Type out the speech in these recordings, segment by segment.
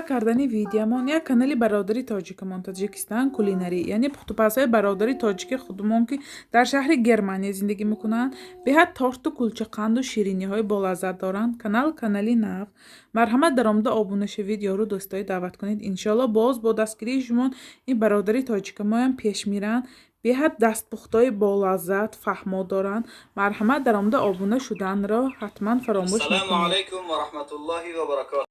Кардани видеомон як канали бародари тоҷикамон Тоҷикистан кулинарӣ, яъне пухтупазҳои бародари тоҷики худумон, ки дар шаҳри Германия зиндагӣ мекунанд, беҳад торту кулчақанду шириниҳои болаззат доранд. Канал канали нав. Марҳамат, даромада обуна шавед, ёру дӯстои даъват кунед. Иншоалло, боз бо дастгирии шумо ин бародари тоҷикамоям пеш меранд. Беҳад дастпухтҳои болаззат, фаҳмо доранд. Марҳамат, даромада обуна шуданро ҳатман фаромӯш Ассалому накунед. Алайкум ва раҳматуллоҳи ва баракотуҳ.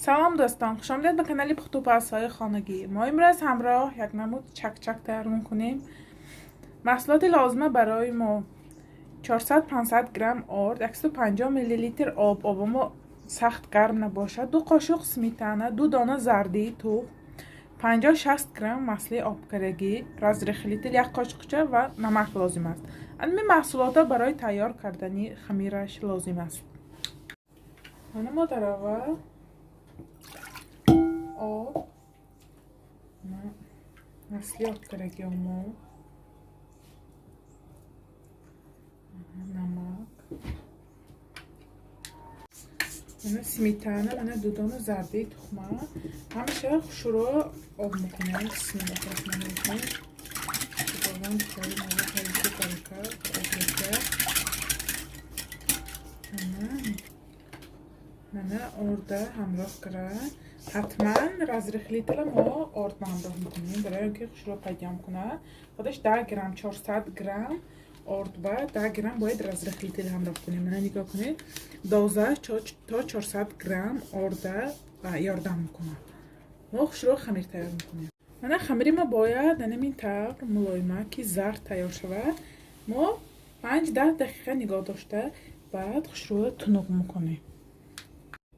Салом, дӯстон, хушомадед ба канали пухтупазҳои хонагӣ. Мо имрӯз ҳамроҳ як намуд чакчак тайёр мекунем. Маҳсулоти лозима барои мо: 400-500 грамм орд, 150 миллилитр об, обамо сахт гарм набошад, 2 қошуқ сметана, 2 дона зардии тухм, 50-60 грамм масли обкарагӣ, разрыхлитель як қошуқча ва намак лозим аст. Ҳамин маҳсулотҳо барои тайёр кардани хамираш лозим аст. Мана, мо дар аввал об, масли обкарагио, мо намак, мана сметана, мана 2 дона зардаи тухма, ҳамаша хушрӯ об мекунем. Бисмиллоҳи раҳмони раҳим. Худованд кори моро хайру баракат обрека. Мана, орда ҳамроҳ кара. Ҳатман разрыхлитель а мо орд ҳамроҳ мекунем, барои он ки хушрӯ подъём кунад. Худаш 10 грамм, 400 грамм орд ба 10 грамм бояд разрыхлитель ҳамроҳ кунем. Мана, нигоҳ кунед, дозаш то 400 грамм орда ёрдам мекунад. Мо хушрӯ хамир тайёр мекунем. Мана, хамири мо бояд ҳамин тавр мулоима, ки зард тайёр шавад. Мо 5-10 дақиқа нигоҳ дошта, баъд хушрӯ тунук мекунем.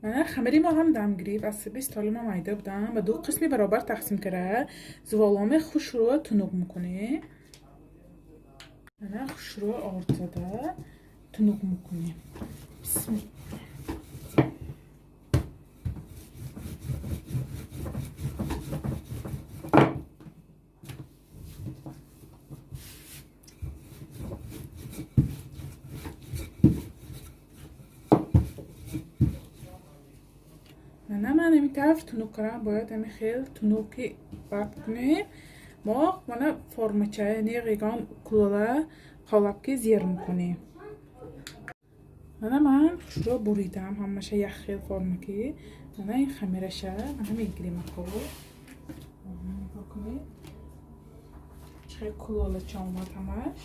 Мана, хамири мо ҳам дам гирифт. Аз сиби столи мо майда будам, ба ду қисми баробар тақсим кара, зуволоме хушрӯ тунук мекунем. Мана, хушрӯ орд зада тунук мекунем. Бисмилла. Мана, ман ҳамин тавр тунук кардам. Бояд ҳамин хел тунуки бад кунем. Мо мана формача, яъне ягон кулола, қолаб ки зер мекунем. Мана, ман хушрӯ буридам ҳамаша як хел форма ки. Мана, ин хамираша мана мегирем. Ако, нигоҳ кунед, чӣ хел кулолача омад ҳамаш.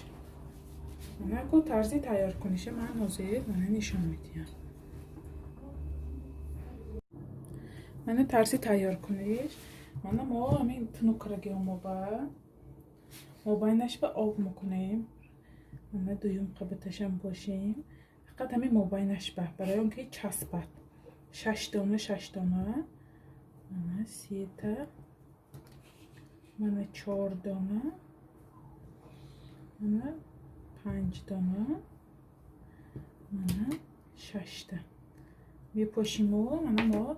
Мана, ако, тарзи тайёркуниша ман ҳозир мана нишон медиҳам. Мана, тарзи тайёркуниш. Мана, мо ҳамин тунукраги мо ба мобайнаш ба об мекунем. Мана, дуюм қабаташам бошем, фақат ҳамин мобайнаш ба, барои он ки часпад. Шаш дона, шаш дона, мана сета, мана чор дона, мана панҷ дона, мана шашта мепошиму мана мо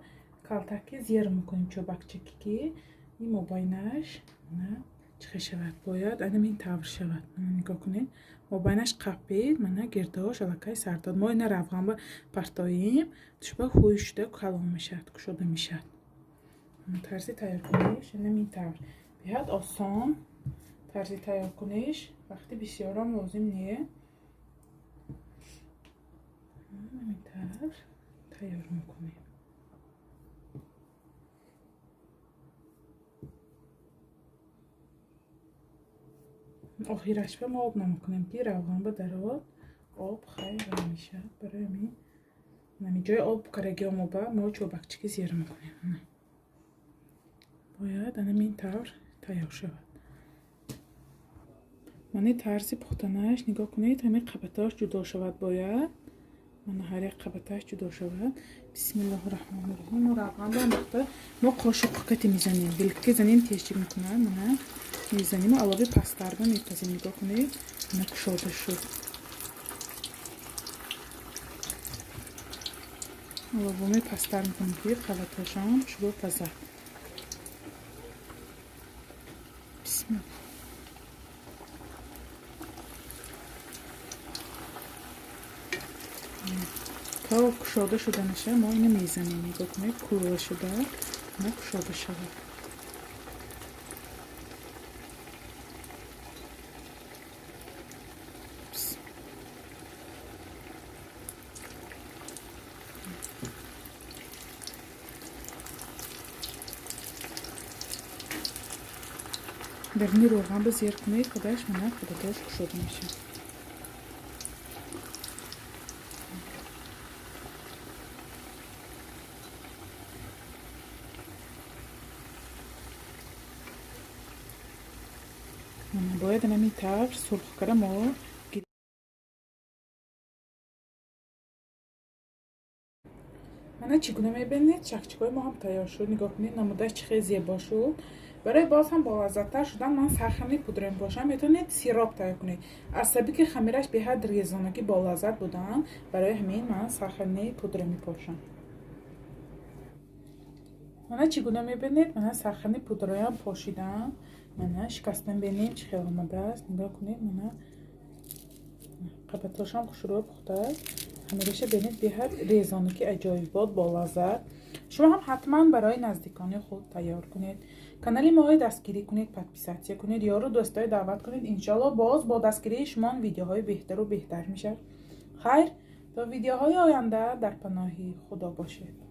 калтаки зер мекунем, чӯбакчаки, ки ин мобайнаш мана чихе шавад. Бояд анамин тавр шавад. Мана, нигоҳ кунед, мобайнаш қапид, мана гирдош аллакай сардод. Мо ина равғанба партоем, тушба ҳуй шуда калон мешавад, кушода мешавад. Тарзи тайёркуниш анамин тавр, беҳад осон. Тарзи тайёркуниш вақти бисёрам лозим не. Ҳамин тавр тайёр мекунем. Охираш ба мо об намекунем, ки равған ба дарод об хайр мешавад. Барои ҳамин ҳамин ҷои об карагио мо ба мо чӯбакчаки зер мекунем. Бояд анамин тавр тайёр шавад. Мани тарзи пухтанаш нигоҳ кунед, ҳамин қабаташ ҷудо шавад бояд. Мана, ҳар як қабаташ ҷудо шавад. Бисмиллоҳи раҳмони раҳим. Мо равғанро андохта, мо қошуқ кати мезанем, вилка занем, тезчик мекунад. Мана, мезанему алови пасттарба мепазем. Нигоҳ кунед, мана, кушода шуд. Аловоми пасттар мекунем, ки қабаташон хушрӯ пазад. То кушода шуданаша мо ина мезанем. Нигоҳ кунед, кулла шуда, ина кушода шавад. Дарни равған ба зер кунед, худаш мана худатош кушода мешавад. Бояд ҳамин тавр сурх кара мо. Мана чӣ гуна мебинед, чакчакҳои мо ҳам тайёр шуд. Нигоҳ кунед, намудаш чӣ хел зебо шуд. Барои боз ҳам болаззаттар шудан ман сахарни пудра мепошам. Метавонед сироп тайёр кунед. Аз сабаби ки хамираш беҳад резонагӣ болаззат будан, барои ҳамин ман сахарни пудра мепошам. Мана чӣ гуна мебинед, мана сахарни пудраям пошидам. Мана шикастан бинем чӣ хел омадааст. Нигоҳ кунед, мана қабатҳошам хушрӯ пухтааст. Хамираша бинед, беҳад резонаки аҷоибот, болаззат. Шумо ҳам ҳатман барои наздикони худ тайёр кунед. Канали моро дастгирӣ кунед, подписатсия кунед, ёру дӯстои даъват кунед. Иншоалло боз бо дастгирии шумо видеоҳои беҳтару беҳтар мешавад. Хайр, то видеоҳои оянда дар паноҳи Худо бошед.